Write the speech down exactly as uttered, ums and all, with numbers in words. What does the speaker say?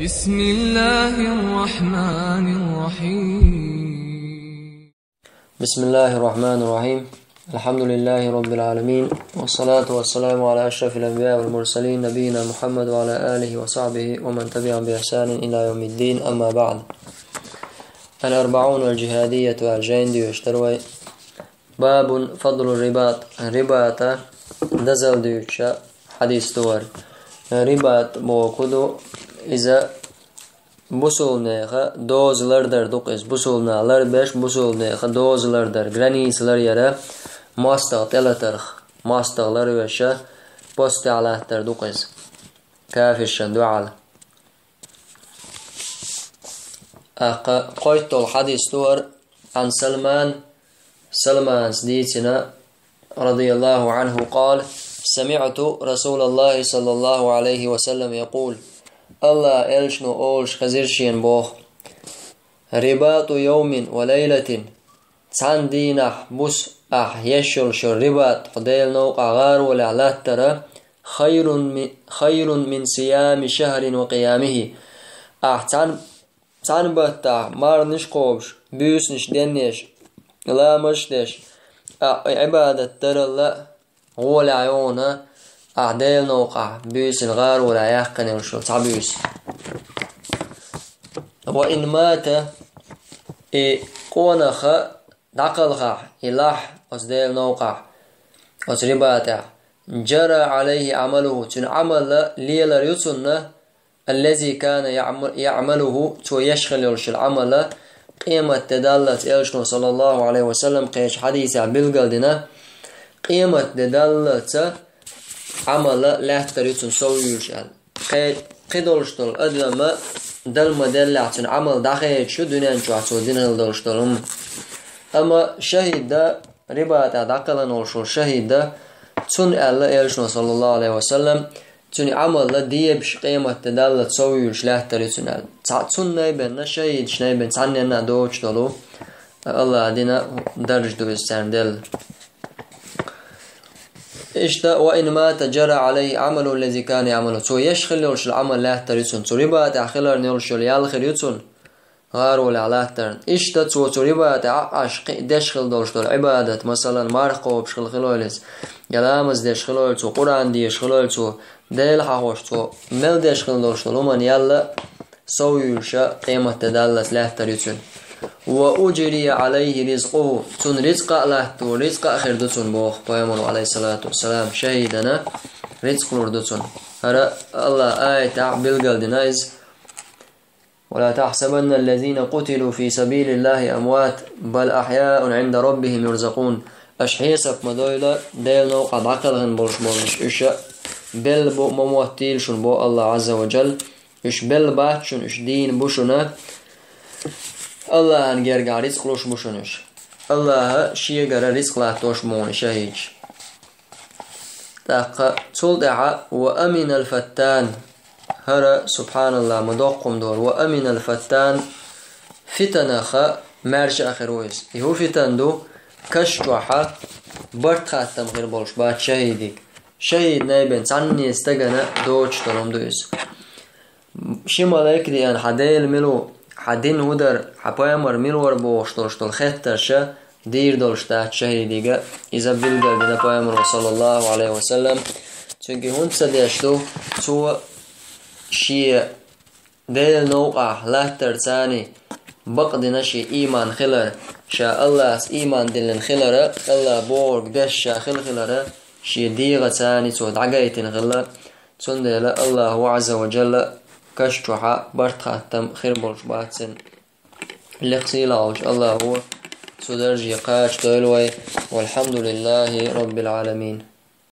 بسم الله الرحمن الرحيم. بسم الله الرحمن الرحيم. الحمد لله رب العالمين، والصلاة والسلام على أشرف الأنبياء والمرسلين، نبينا محمد وعلى آله وصحبه ومن تبعهم بإحسان إلى يوم الدين، أما بعد. الأربعون الجهادية, аьлча, жайна доьшуш дар вай. باب فضل الرباط. Рибата дозалла дуьйцуш хьадис ду хӀара. Рибат бохург ду, иза бусулбанеха доза лардар ду-кх иза. Бусулбанаш ларбеш, бусулбанеха доза лардар, граница ларъяр, мостагӀа тӀелатарх, мостагӀа ларвеш, посте латтар ду-кх иза, кафиршна дуьхьал. ТӀаккха кхойтталгӀа хьадис ду хӀара. عن سلمان, Салмана дийцина, رضي الله عنه قال: سمعت رسول الله صلى الله عليه وسلم يقول. АллахӀа элчано олуш хезира шена боху: رباط يوم وليلة. Цхьана дийнахь, буса ахь еш йолуш йолу рибат, хьо Делан новкъахь гӀаролехь латтар, خير من، خير من صيام شهر وقيامه. Ахь цхьана, цхьана баттахь марханаш кхобуш, буьйсанаш денъеш, ламазаш деш, ахь Ӏибадат дарал а гӀолехь йогӀу ахь Делан новкъахь буьйсанна гӀаролехь яьккхина йолуш йолу цхьа буьйса. وإن مات, и къонах дӀакхалхахь, и лахь оцу Делан новкъахь, оцу рибатехь, جرى عليه عمله, цуьнан Ӏамал лелар ю цунна, الذي كان يعم-، يعمله, цо еш хилла йолуш йолу Ӏамал, къематде даллалц, элчано, صلى الله عليه وسلم, кхечу хьадисехь билгалдина, къематде даллалц Ӏамал лаьттар ю цунна сов юьйлуш аьлла. Кхе-, кхидолуш долу адам дала ма-деллехь, цуьнан Ӏамал дӀахедаш ю дуьнен чохь цо дина хилла долуш долу хӀума. Амма шахӀид, рибатехь дӀакхелхина волуш волу шахӀид, цунна аьлла элчано, صلى الله عليه وسلم, цуьнан Ӏамал дебаш къематде даллалц сов юьйлуш лаьттар ю цунна аьлла. Цхьа цунна айбенна, шахӀидашна айбенна цхьанненна а доцуш долу АллахӀа дина даржа ду иза царна делла. Иштта, وإن مات جرى عليه عمله الذي كان يعمله. Цо еш хилла йолуш йолу Ӏамал лаьттар ю цунна. Цо рибатехь хиларна йолуш йолу ял хир ю цунна, гӀаролехь латтарна. Иштта цо цу рибатехь Ӏаш кхин деш хилла долуш долу Ӏибадат, масалан, марха кхобуш хилла хилойла иза, я ламаз деш хилойла цо, Къуръан дезаш хилойла цо, Дела хьахош цо мел деш хилла долуш долу хӀуманна ял а сов юьйлуш къематде даллалц лаьттар ю цуьнан. وأجري عليه رزقه. Цунна рицкъа а латтор, рицкъа а хир ду цунна боху Пайхамаро, عليه الصلاة والسلام, шахӀидана рицкъ лур ду цунна. ХӀара АллахӀа аятехь билгалдина иза: ولا تحسبن الذين قتلوا في سبيل الله أموات بل أحياء عند ربهم يرزقون. Аша хьесап ма дойла, Делан новкъахь дӀакхелхина болуш болуш, уьш белла бу, ма моттийла шуна, боху АллахӀа عز وجل. Уьш белла бац шуна, уьш дийна бу шуна. АллахӀан гергахь рицкъ луш бу шуна уьш. АллахӀа шегара рицкъ латтош бу хьуна шахӀидаш. ТӀаккха цул тӀаьхьа وأمن الفتان. ХӀара, субхьаналлахӀ, ма доккха хӀума дора. وأمن الفتان, фитанах маьрша а хир ву иза. И хӀун фитан ду? Каш чохь барт хаттам хир болуш бац шахӀидиг. ШахӀидана айбенна цхьанне стагана доцуш долу хӀума ду иза. Ши малайк деана, хьан Дела мила ву, хьан дин хӀун дара, хьан пайхамар мила вара бохуш долуш долу хеттарш дийр долуш дац шахӀидига, иза билгалдина Пайхамаро, صلى الله عليه وسلم. Цуьнга хӀунда ца деш ду, цо шен Делан новкъахь латтарца бакъдина шен ийман хилар, ша АллахӀца ийман диллина хилар, АллахӀа бохург деш ша хилла хилар, шен дегӀаца цо дӀагайтина хилла. Цундела АллахӀа عز وجل каш чохь барт хаттам хир болуш бац цуьнан. Лекха сийлахь волчу АллахӀа цу дарже кхачадойла вай. والحمد لله رب العالمين.